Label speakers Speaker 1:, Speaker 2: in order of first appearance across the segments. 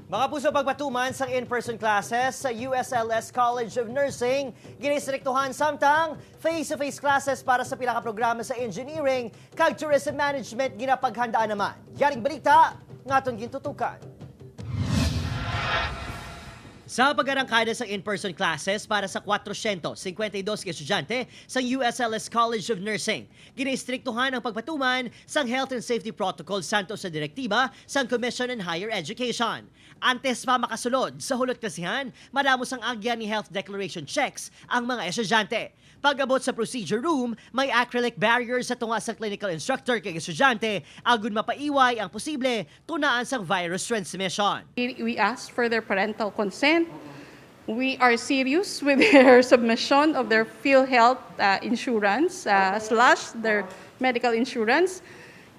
Speaker 1: Mga puso, pagpatuman sa in-person classes sa USLS College of Nursing, ginistriktuhan samtang face-to-face classes para sa pila ka programa sa engineering kag tourism management ginapaghandaan naman. Yaring balita, nga aton gintutukan. Sa pag-arangkada sa in-person classes para sa 452 ka estudyante sa USLS College of Nursing, ginastriktuhan ang pagpatuman sa health and safety protocol santo sa direktiba sa Commission on Higher Education. Antes pa makasulod sa hulot klasihan, madamos ang agya ni health declaration checks ang mga estudyante. Pag-abot sa procedure room, may acrylic barriers sa tunga sa clinical instructor kag estudyante agud mapaiway ang posible tunaan sang virus transmission.
Speaker 2: We asked for their parental consent. We are serious with their submission of their PhilHealth insurance slash their medical insurance.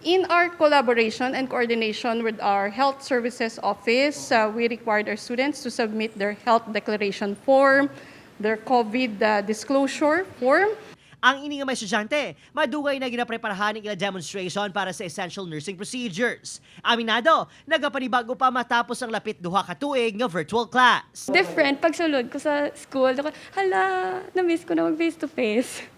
Speaker 2: In our collaboration and coordination with our health services office, we required our students to submit their health declaration form, their COVID disclosure form.
Speaker 1: Ang ini nga mga estudyante, madugay na ginapreparahan ang ila demonstration para sa essential nursing procedures. Aminado, nagapanibago pa matapos ang lapit 2 ka tuig nga virtual class.
Speaker 3: Different pagsulod ko sa school. Ako, hala, na-miss ko na mag face-to-face.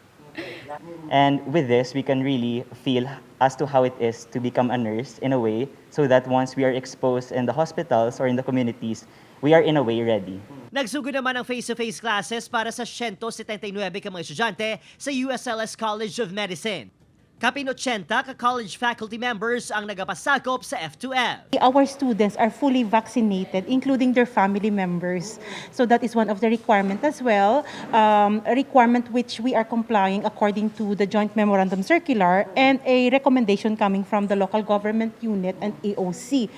Speaker 4: And with this, we can really feel as to how it is to become a nurse in a way, so that once we are exposed in the hospitals or in the communities, we are in a way ready.
Speaker 1: Nagsugod naman ang face-to-face classes para sa 179 ka mga estudyante sa USLS College of Medicine. Kapin 80 ka college faculty members ang nagapasakop sa F2F.
Speaker 5: Our students are fully vaccinated, including their family members. So that is one of the requirement as well, a requirement which we are complying according to the Joint Memorandum Circular and a recommendation coming from the local government unit and AOC.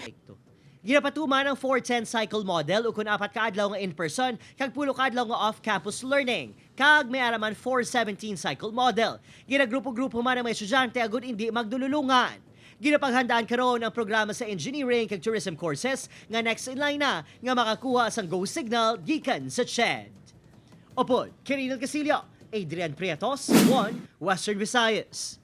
Speaker 1: Ginapatuman ang 410 cycle model o kung 4 ka adlaw nga in-person kag 10 ka adlaw nga off-campus learning. Kag may ara man 417 cycle model. Ginagrupo-grupo man ang mga estudyante agud hindi magdululungan. Ginapaghandaan karon ang programa sa engineering kag tourism courses nga next in line na nga makakuha sang go signal gikan sa CHED. Upod, Kirinel Casillo, Adrian Prietos, 1 Western Visayas.